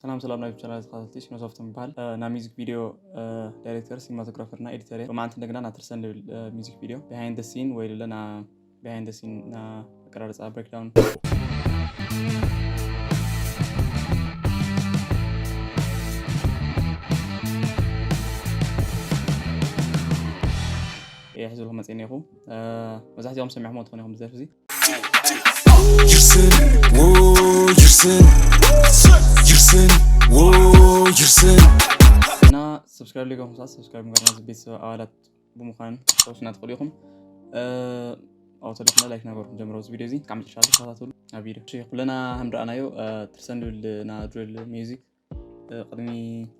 ሰላም ሰላም ናይ ቻናል ተኸታተልቲ ሽኖሶፍት ይበሃል። እ፣ ናይ ሚዚክ ቪድዮ፣ እ፣ ዳይሬክተር፣ ሲኒማቶግራፈር እና ኤዲተር እየ። ሎማዓንቲ እንደገና ና ትርሰን ዝብል፣ እ፣ ሚዚክ ቪድዮ ቢሃይንድ ሲን ወይ ለለ ና ቢሃይንድ ሲን ና ኣቀራርፃ ብሬክዳውን እየ ሒዝልኩም መፅእኒ ኢኹ። እ፣ መብዛሕትኦም ሰሚዕኹም ትኾኑ ኢኹም ብዘርፊ እዚ ይርስን ዎ ይርስን ይርስን ዎ ይርስን እና ሰብስክራይብ ሊገኹም ሰዓት ሰብስክራይብ ምግባርና እዚ ቤተሰብ ኣባላት ብምዃን ተወስና ትኽእሉ ኢኹም። እ፣ ኣብቶ ደፍና ላይክ ነገርኩም ጀምሮ እዚ ቪድዮ እዚ ካብ መጨረሻ ተኸታተሉ። ኣብ ቪድዮ እሺ፣ ኩለና ከም ረኣናዮ፣ እ፣ ትርሰን ዝብል ና ድሪል ሚዚክ፣ እ፣ ቅድሚ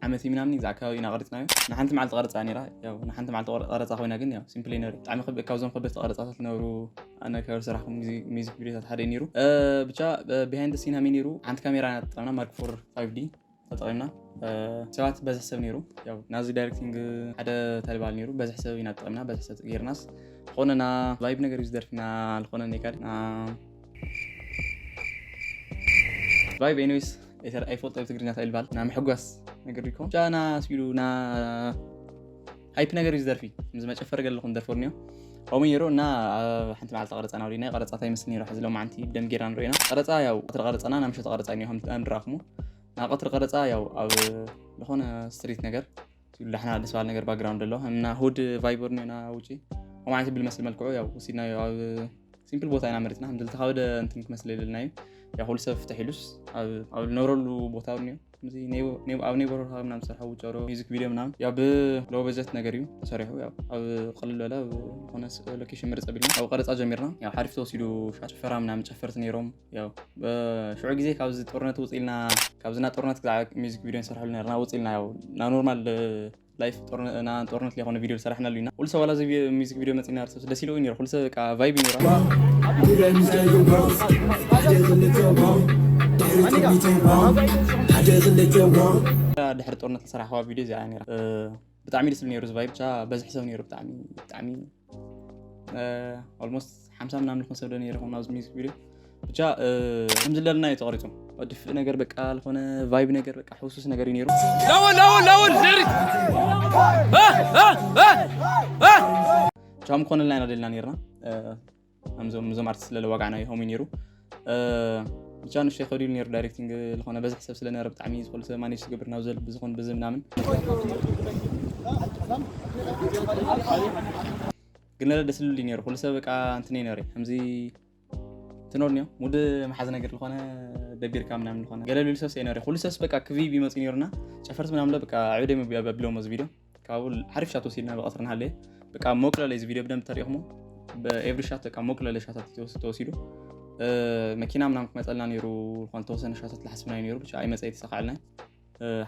ዓመት ምናምን እዚ ኣካባቢ ኢና ቀሪፅናዮ። ንሓንቲ መዓልቲ ቀረፃ ነይራ። ያው ንሓንቲ መዓልቲ ቀረ- ቀረፃ ኮይና ግን ያው ሲምፕሊ ነሩ ብጣዕሚ ከብ- ካብዞም ከበድቲ ቀረፃታት ዝነበሩ ኣነ ካብ ዝሰራሕኩም ሚዚ- ሚዚክ ቪድዮታት ሓደ እዩ ነይሩ። እ፣ ብቻ ቢሃይንድ ሲን ሃመይ ነይሩ። ሓንቲ ካሜራ ኢና ተጠቀምና ማርክ ፎር ፋይቭ ዲ ተጠቂምና። እ፣ ሰባት በዝሕ ሰብ ነይሩ። ያው ናዚ ዳይሬክቲንግ ሓደ ተልባል ነይሩ። በዝሕ ሰብ ኢና ተጠቂምና፣ በዝሕ ሰብ ገይርናስ ዝኾነ ና ቫይብ ነገር እዩ ዝደርፊና ዝኾነ ኔካድ ና ቫይብ ኤኒዌይስ ኣይፈልጦ ኣብ ትግርኛ እንታይ ይልባል ና ምሕጓስ ነገር ይኮ ጃና ስቢሉ ና ሃይፕ ነገር እዩ ዝደርፊ ምስ መጨፈር ገለኹም ደርፈር ኒዮ ከምኡ ነይሩ እና ኣብ ሓንቲ መዓልቲ ቀረፃ ናውሪና ቀረፃ እንታይ ይመስል ነይሩ ሕዚ ሎም ዓንቲ ብደም ጌርና ንሪኦ ኢና ቀረፃ ያው ቀትሪ ቀረፃና ናብ ምሸት ቀረፃ ኒዮ ከም ከም ድራኹሙ ናብ ቀትሪ ቀረፃ ያው ኣብ ዝኾነ ስትሪት ነገር ዳሕና ደስ ባል ነገር ባክግራውንድ ኣሎ እና ሁድ ቫይበር ኒዮ ና ውጪ ከምዓይነት ብል መስል መልክዑ ያው ወሲድናዮ ኣብ ሲምፕል ቦታ ኢና መሪፅና ከም ዝልተኻወደ እንትን ክመስል የለልና እዩ ያ ኩሉ ሰብ ፍትሕ ኢሉስ ኣብ ኣብ ዝነብረሉ ቦታ እውን እዩ ከምዚ ኔብ- ኔብ- ኣብ ኔበርሁድ ምናምን ዝሰርሐ ውጨሮ ሚዚክ ቪድዮ ምናምን ያው ብሎ በጀት ነገር እዩ ተሰሪሑ ያው ኣብ ቅልል በለ ዝኾነ ሎኬሽን ምርፅ ቢልና ኣብ ቀረፃ ጀሚርና ያው ሓሪፍ ተወሲዱ ሻ- ጭፈራ ምናምን ጨፈርቲ ነይሮም ያው ብ- ሽዑ ግዜ ካብዚ ጦርነት ውፅኢልና ካብዚ ና ጦርነት ክዛዕ ሚዚክ ቪድዮ ንሰርሐሉ ነርና ውፅኢልና ያው ና ኖርማል ላይፍ ጦርነ- ና ጦርነት ሊኾነ ቪድዮ ዝሰራሕናሉ ኢና ኩሉ ሰብ ዋላ እዚ ቪ- ሚዚክ ቪድዮ መፂና ርሰብ ደስ ኢልዎ ነይሩ ኩሉ ሰብ በቃ ቫይብ ነይሩ ድሕሪ ጦርነት ዝሰራሕዋ ቪድዮ እዚኣ ነራ ብጣዕሚ ደስ ዝብል ነይሩ ዝቫይብ ብቻ በዝሒ ሰብ ነይሩ ብጣዕሚ ብጣዕሚ ኦልሞስት ሓምሳ ምናምን ልኾን ሰብ ዶ ነይሩ ኾን ኣብዚ ሚዚክ ቪድዮ ብቻ ከም ዝለልና እዩ ተቐሪፁ ድፍእ ነገር በቃ ዝኾነ ቫይብ ነገር በቃ ሕውሱስ ነገር እዩ ነይሩ ላወል ላወል ላወል ድሕሪት ቻም ኮነልና ኢና ደልና ነርና እዞም እዞም ኣርቲስት ለለ ዋጋዕና ይሆም ነይሩ ብቻ ንሽተይ ከዲሉ ነይሩ ዳይሬክቲንግ ዝኾነ በዝሕ ሰብ ስለነበረ ብጣዕሚ ዝኽእሉ ሰብ ማኔጅ ዝገብር ናብ ዘል ብዝኾን ብዚ ምናምን ግን ለለ ደስ ልሉ ነይሩ ኩሉ ሰብ በቃ እንትነ ነሪ ከምዚ ትኖር ኒዮ ሙድ መሓዝ ነገር ዝኾነ ደቢርካ ምናምን ዝኾነ ገለ ልሉ ሰብስ ነሪ ኩሉ ሰብስ በቃ ክቪ ቢመፁ ነሩና ጨፈርት ምናምን በቃ ዕብደ መቢያ በብሎም እዚ ቪድዮ ካብኡ ሓሪፍ ሻት ወሲድና ብቐትሪ ንሃለየ በቃ ሞቅለለ እዚ ቪድዮ ብደንብ ተሪእኹሞ ኤቭሪ ሻት በቃ ሞቅለለ ሻታት ተወሲዱ መኪና ምናምን ክመፀልና ነይሩ ዝኾነ ተወሰነ ሻታት ዝሓስብናዩ ነይሩ ብቻ ኣይመፀ የተሳካዕልና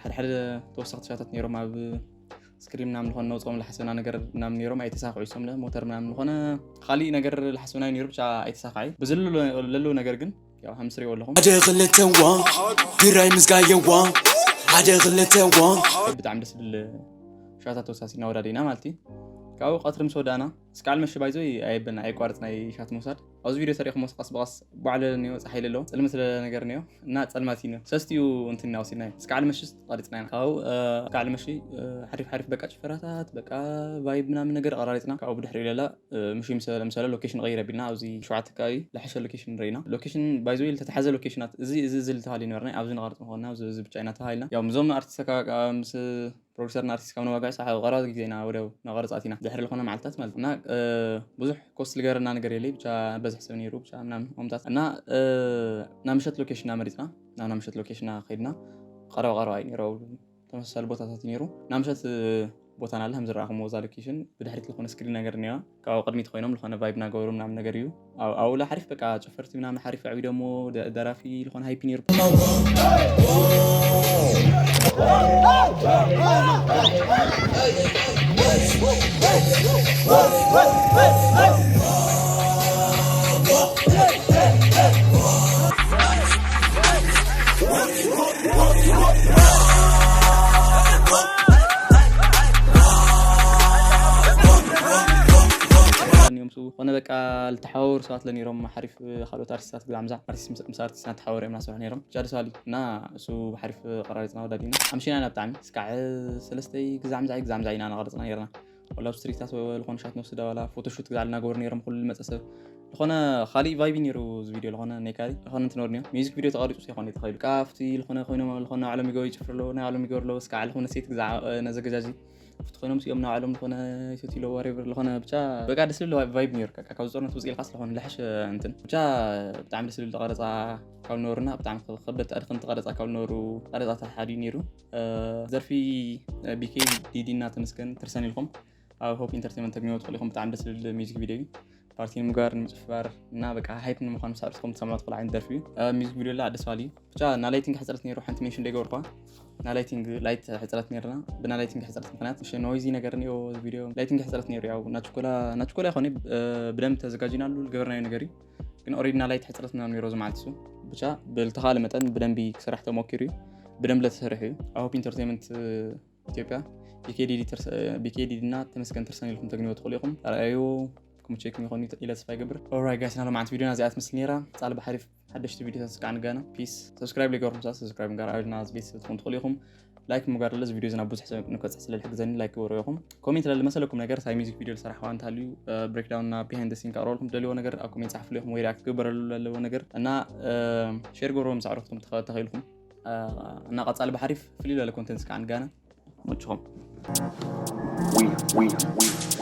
ሓደ ሓደ ተወሰኽቲ ሻታት ነይሮም ኣብ ስክሪን ምናምን ዝኾነ ነውፅኦም ዝሓሰብና ነገር ምናምን ነይሮም ኣይተሳክዑ ይሶም ሞተር ምናምን ዝኾነ ካሊእ ነገር ዝሓሰብናዩ ነይሩ ብቻ ኣይተሳካዐ ብዝለሉ ነገር ግን ያው ሃምስሪዎ ኣለኹም ሓደ ክልተዋ ግራይ ምስጋየዋ ሓደ ክልተዋ ብጣዕሚ ደስ ዝብል ሻታት ተወሳሲና ወዳዲና ማለት እዩ ካብኡ ቀትሪ ምስ ወዳእና እስካዕ መሽ ባይዞ ኣየበና ኣይቋርፅ ናይ ሻት ምውሳድ ኣብዚ ቪድዮ ተሪእኹም ቀስ ብቐስ ባዕለ ኒዮ ፀሓይ ለሎ ፅልሚ ስለ ነገር ኒዮ እና ፀልማት እዩ ሰስቲኡ እንትን ኢና ወሲድና እዩ እስካዕ መሽስ ቀሪፅና ኢና ካብኡ እስካዕ መሽ ሓሪፍ ሓሪፍ በቃ ጭፈራታት በቃ ቫይብ ምናምን ነገር ቀራሪፅና ካብኡ ብድሕሪ ለላ ምሽ ምሰለ ምሰለ ሎኬሽን ቀይር ኣቢልና ኣብዚ ሸውዓተ ከባቢ ዝሓሸ ሎኬሽን ርኢና ሎኬሽን ባይዞ ዝተተሓዘ ሎኬሽናት እዚ እዚ እዚ ዝተባሃለ ይነበርና ኣብዚ ንቐርፅ ምኾንና እዚ ብቻ ኢና ተባሂልና ያው ምዞም ኣርቲስት ምስ ፕሮዲሰርና ኣርቲስት ካብ ነዋጋዕ ሰሓ ቀረባ ግዜ ኢና ወዲያው ንቐርፃት ኢና ድሕሪ ዝኾነ መዓልታት ማለት እና ብዙሕ ኮስት ዝገበረና ነገር የለይ ብቻ በዝሕ ሰብ ነይሩ ብቻ ምናምን ኦምታት እና ናብ ምሸት ሎኬሽንና መሪፅና ናብ ምሸት ሎኬሽንና ከይድና ቀረባ ቀረባ እዩ ነይሩ ተመሳሳሊ ቦታታት ነይሩ ናብ ምሸት ቦታ ናለ ከም ዝረኣኹም ወዛ ሎኬሽን ብድሕሪት ዝኾነ ስክሪን ነገር እኒዋ ካብኡ ቅድሚት ኮይኖም ዝኾነ ቫይብ ናገበሩ ምናምን ነገር እዩ ኣብኡ ሓሪፍ በቃ ጨፈርቲ ምናምን ሓሪፍ ኣዕቢዶሞ ደራፊ ዝኾነ ሃይፒ ነይሩ ኾነ በቃ ዝተሓባበሩ ሰባት ለኒሮም ሓሪፍ። ካልኦት ኣርቲስታት ግዛዕ ምዛዕ ኣርቲስት ምስ ኣርቲስትና ተሓባበሩ እዮም ናሰርሑ ነይሮም። ብቻ ደስ በሃሊ እና እሱ ብሓሪፍ ቀራሪፅና ወዳዲና ኣምሽና ኢና ብጣዕሚ እስካዕ ሰለስተይ ግዛዕ ምዛዕ ግዛዕ ምዛዕ ኢና እናቀረፅና ነይርና። ወላ ኣብ ስትሪታት ዝኾነ ሻት ንወስድ ዋላ ፎቶሹት ግዛዕ ልናገበሩ ነይሮም ኩሉ መፀ ሰብ ዝኾነ ካሊእ ቫይቢ ነይሩ። እዚ ቪዲዮ ዝኾነ ናይ ካሊእ ዝኾነ እንትነብርኒዮ ሚዚክ ቪዲዮ ተቐሪፁ ይኾን ተኸይሉ ካብቲ ዝኾነ ኮይኖም ዝኾነ ዓለም ይገቡ ይጭፍር ኣለዎ ናይ ዓለም ይገሩ ኣለዎ እስካዕ ዝኾነ ሴት ግዛዕ ነዘገጃጂ ኣብቲ ኮይኖም ሲኦም ናብ ዓለም ዝኾነ ይሰትዩ ኣለዎ ዋሬቨር ዝኾነ ብቻ በቃ ደስ ዝብል ቫይብ ነይሩ። ካብ ዝፀርነት ውፅእ ኢልካ ስለኾነ ልሕሽ እንትን ብቻ ብጣዕሚ ደስ ዝብል ቀረፃ ካብ ነበሩና ብጣዕሚ ከበድቲ ኣድክምቲ ቀረፃ ካብ ነበሩ ቀረፃታት ሓዲ ነይሩ። ዘርፊ ቢኬ ዲዲና ተመስገን ትርሰን ኢልኩም ኣብ ሆፕ ኢንተርቴንመንት ተግኝቦ ትኽእሉ ኢኹም። ብጣዕሚ ደስ ዝብል ሚዚክ ቪዲዮ እዩ። ፓርቲ ንምግባር ንምጭፍባር እና በቃ ሃይፕ ንምዃን ምስ ኣርትኩም ትሰምዑ ትኽእሉ ዓይነት ደርፊ እዩ። ሚዚክ ቪዲዮ ላ ደስ ባሊ ብቻ እና ላይቲንግ ሕፅረት ነይሩ ሓንቲ ሜንሽን ደይገበርኳ እና ላይቲንግ ላይት ሕፅረት ነይርና ብና ላይቲንግ ሕፅረት ምክንያት ሽ ኖይዚ ነገር እኒኦ ቪዲዮ ላይቲንግ ሕፅረት ነይሩ ያው ናችኮላ ናችኮላ ይኮነ ብደንብ ተዘጋጅናሉ ዝገበርናዮ ነገር እዩ። ግን ኦሬዲ ና ላይት ሕፅረት ምናምን ነይሮ ዝመዓልቲ እሱ ብቻ ብልተኻለ መጠን ብደንቢ ክስራሕ ተሞኪሩ እዩ። ብደንብ ለተሰርሕ እዩ። ኣሆፕ ኢንተርቴንመንት ኢትዮጵያ ቢኬዲዲ እና ተመስገን ትርሰን ኢልኩም ተግንዮ ትኽእሉ ኢኹም። ኣርኣዩ ክምቸይኩም ይኾን ኢለ ተስፋ ይገብር። ኦራይ ጋይስ ናሎም ዓንት ቪዲዮና እዚኣ ትመስል ነይራ። ጻል ብሓሪፍ ሓደሽቲ ቪዲዮታት ስካዕ ንጋና ፒስ። ሰብስክራይብ ለገርኩም ሳ ሰብስክራይብ ንጋር ኣልና ቤተሰብ ትኹን ትኽእሉ ኢኹም። ላይክ ምግባር ለዚ ቪዲዮ ዝና ብዙሕ ሰብ ንከጽሕ ስለ ዝሕግዘኒ ላይክ ግበሩ ኢኹም። ኮሜንት ለመሰለኩም ነገር ሳይ ሚዚክ ቪዲዮ ዝሰራሕዋ እንተሃልዩ ብሬክዳውን እና ቢሃይንድ ሲን ክቀርበልኩም ደልዎ ነገር ኣብ ኮሜንት ጻሕፍሉ ኢኹም ወይ ሪያክት ክግበረሉ ለለዎ ነገር እና ሼር ግበርዎ ምስ ኣዕሩኽትኩም ተኸ- ተኸኢልኩም እና ቀጻሊ ብሓሪፍ ፍልይ ለለ ኮንተንት ስካዕ ንጋና መችኹም We, we, we,